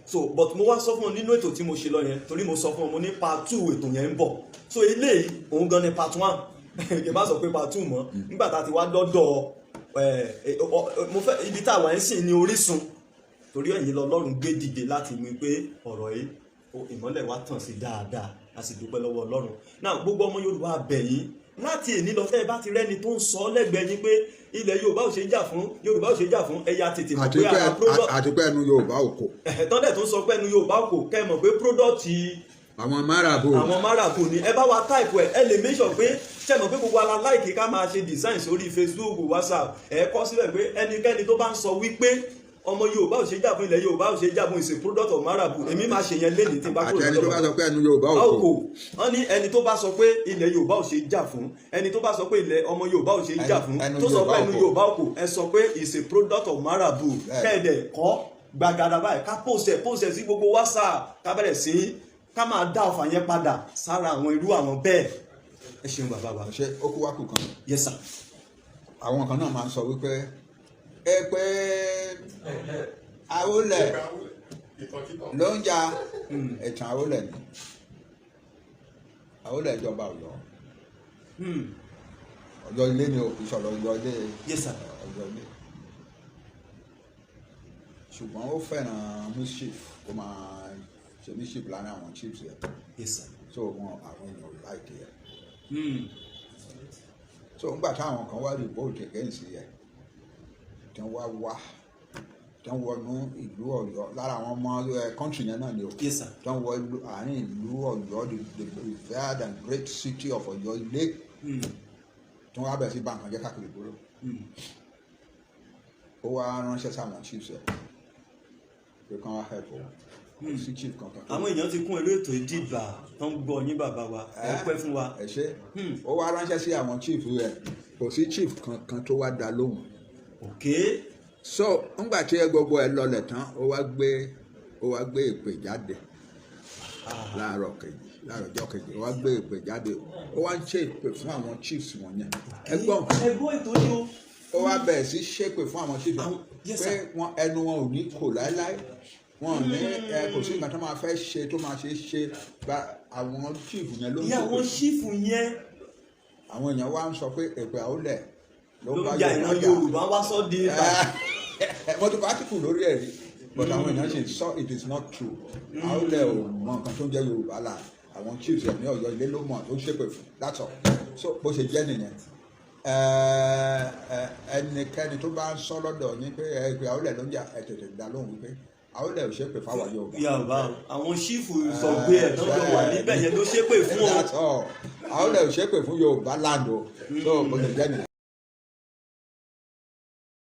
[SPEAKER 2] so, but mo wá sọ fún ọ nínú ètò tí mo ṣe lọ yẹn, torí mo sọ fún ọ, mo ní part 2 ètò yẹn ń bọ̀, so eléyìí òun gan ni part 1, kì í bá sọ pé part 2 mọ́. Nígbà tá a ti wá dọ́dọ̀ ẹ, mo fẹ́ ibi tá a wà ń sìn ní Orísun, torí ẹ̀yin lọ́lọ́run gbé dìde láti mú pé ọ̀rọ̀ yìí ìmọ́lẹ̀ wa tàn sí dáadáa, a sì dúpẹ́ lọ́wọ́ Ọlọ́run náà. Gbogbo ọmọ Yorùbá, a bẹ̀ yín láti èní lọ, tẹ́ ẹ bá ti rẹ́ni tó ń sọ lẹ́gbẹ̀ẹ́ yín pé ilẹ̀ Yorùbá ò ṣe é jà fún, Yorùbá ò ṣe é jà fún, ẹ̀yà tètè mọ̀
[SPEAKER 1] Àti
[SPEAKER 2] pé
[SPEAKER 1] pé
[SPEAKER 2] ara product
[SPEAKER 1] àti pé ẹnu Yorùbá ò kò.
[SPEAKER 2] Tọ́lẹ̀ tó ń sọ pé ẹnu Yorùbá kò, kẹ́ ẹ mọ̀ pé product
[SPEAKER 1] àwọn máràbù.
[SPEAKER 2] Àwọn máràbù ni. Ẹ bá wa type ẹ, ẹ lè make sure pé ṣe mọ̀ pé gbogbo ala like ká máa ṣe design sórí Facebook, WhatsApp. Ẹ kọ síbẹ̀ pé ẹnikẹ́ni tó bá ń sọ wípé ọmọ Yorùbá ò ṣe jà fún, ilẹ̀ Yorùbá ò ṣe jà fún, is a product of marabu. Èmi máa ṣe yẹn lénìí tí n bá
[SPEAKER 1] Àti
[SPEAKER 2] kúrò
[SPEAKER 1] ẹni tó bá
[SPEAKER 2] lọ́dọ̀
[SPEAKER 1] sọ pé ẹnu Yorùbá ò kò.
[SPEAKER 2] Kò wọ́n ní ẹni tó bá sọ pé ilẹ̀ Yorùbá ò ṣe jà fún, ẹni tó bá sọ pé ilẹ̀ ọmọ Yorùbá ò ṣe jà fún,
[SPEAKER 1] Ẹnu
[SPEAKER 2] tó sọ
[SPEAKER 1] Yorùbá
[SPEAKER 2] pé
[SPEAKER 1] ò
[SPEAKER 2] ẹnu
[SPEAKER 1] kò.
[SPEAKER 2] Yorùbá ò kò, ẹ sọ pé is a product of marabu.
[SPEAKER 1] Bẹ́ẹ̀.
[SPEAKER 2] Kẹ́ẹ̀dẹ̀ kọ́ gbàgàdà báyìí, ká post ẹ̀ sí gbogbo WhatsApp, ká bẹ̀rẹ̀ sí ká máa dá ọfà yẹn padà sára àwọn irú àwọn bẹ́ẹ̀. Ẹ ṣeun, bàbá wa.
[SPEAKER 1] Ṣe ó kú wá kù kan?
[SPEAKER 2] Yes sir.
[SPEAKER 1] Àwọn kan náà máa ń sọ wípé ẹ pé Àwólẹ̀ ló ń ja ìtàn. Àwólẹ̀ ni, Àwólẹ̀ ìjọba Ọ̀yọ́. Ọ̀yọ́ ilé ni o, kì í sọ̀rọ̀ Ọ̀yọ́ ilé.
[SPEAKER 2] Yes sir.
[SPEAKER 1] Ọ̀yọ́ ilé, ṣùgbọ́n ó fẹ́ràn mischief, kó máa ṣe mischief láàrin àwọn chiefs yẹn.
[SPEAKER 2] Yes sir.
[SPEAKER 1] So wọn, àwọn èèyàn ò like ẹ̀. So ńgbà táwọn kan wá revolt against ẹ̀, tí wọ́n wá wá, tí wọ́n wọnú ìlú Ọ̀yọ́, lára àwọn ọmọ ẹ country yẹn náà ni o,
[SPEAKER 2] Yes sir.
[SPEAKER 1] tí wọ́n wọ àárín ìlú Ọ̀yọ́, the revered and great city of Ọ̀yọ́ ilé, tí wọ́n wá bẹ̀rẹ̀ sí bá nǹkan jẹ́ káàkiri ìgboro, ó wá ránṣẹ́ sáwọn chiefs ẹ̀ pé kán wá help òun. Kò sí chief kankan
[SPEAKER 2] Àwọn èèyàn ti kún eré ètò ìdìbà tó ń gbọ́ yín, bàbá wa, ẹ pẹ́ fún wa.
[SPEAKER 1] Ẹ ṣe. Ó wá ránṣẹ́ sí àwọn chief rẹ̀, kò sí chief kankan tó wá dá lóhùn. So ńgbà tí ẹ gbogbo ẹ lọlẹ̀ tán, ó wá gbé ìpè jáde láàárọ̀ kejì, láàárọ̀ ọjọ́ kejì. Ó wá gbé ìpè jáde, ó wá ń ṣe ìpè fún àwọn chiefs wọ̀nyẹn. Ẹ gbọ́ nǹkan.
[SPEAKER 2] Ẹ gbọ́ ètò yìí o.
[SPEAKER 1] Ó wá bẹ̀rẹ̀ sí ṣépè fún àwọn chiefs
[SPEAKER 2] Yes,
[SPEAKER 1] pé
[SPEAKER 2] sir.
[SPEAKER 1] wọn ẹnu wọn ò ní kò láéláé, wọn ò ní ẹ, kò sí nǹkan tó máa fẹ́ ṣe tó máa ṣe ṣe gba àwọn chief yẹn ló ń
[SPEAKER 2] Ìyá
[SPEAKER 1] ṣépè
[SPEAKER 2] àwọn
[SPEAKER 1] fún.
[SPEAKER 2] Chief yẹn.
[SPEAKER 1] Àwọn èèyàn wá ń sọ pé èpè Àwólẹ̀ ló
[SPEAKER 2] Ló
[SPEAKER 1] bá
[SPEAKER 2] ń ja ìran
[SPEAKER 1] Yorùbá jà.
[SPEAKER 2] Yorùbá wá sọ di ìbà.
[SPEAKER 1] Mo ti kọ átíkù lórí ẹ̀ rí, but àwọn èèyàn ṣe sọ it is not true. Àwólẹ̀ ò mọ nǹkan tó ń jẹ́ Yorùbá là, àwọn chiefs ẹ̀ ní Ọ̀yọ́ ilé ló mọ̀ tó ń ṣépè fún, that's all. So bó ṣe jẹ́ nìyẹn. Ẹnikẹ́ni tó bá ń sọ lọ́dọ̀ yín pé èpè Àwólẹ̀ ló ń jà, ẹ tètè dá lóhùn wípé Àwólẹ̀ ò ṣépè fáwọn Yorùbá.
[SPEAKER 2] Yorùbá o, àwọn chief sọ pé ẹ̀ tó jọ wà níbẹ̀ yẹn ló ṣépè fún o.
[SPEAKER 1] That's all. Àwólẹ̀ ò ṣépè fún Yorùbá land o. So bó ṣe jẹ́ nìyẹn.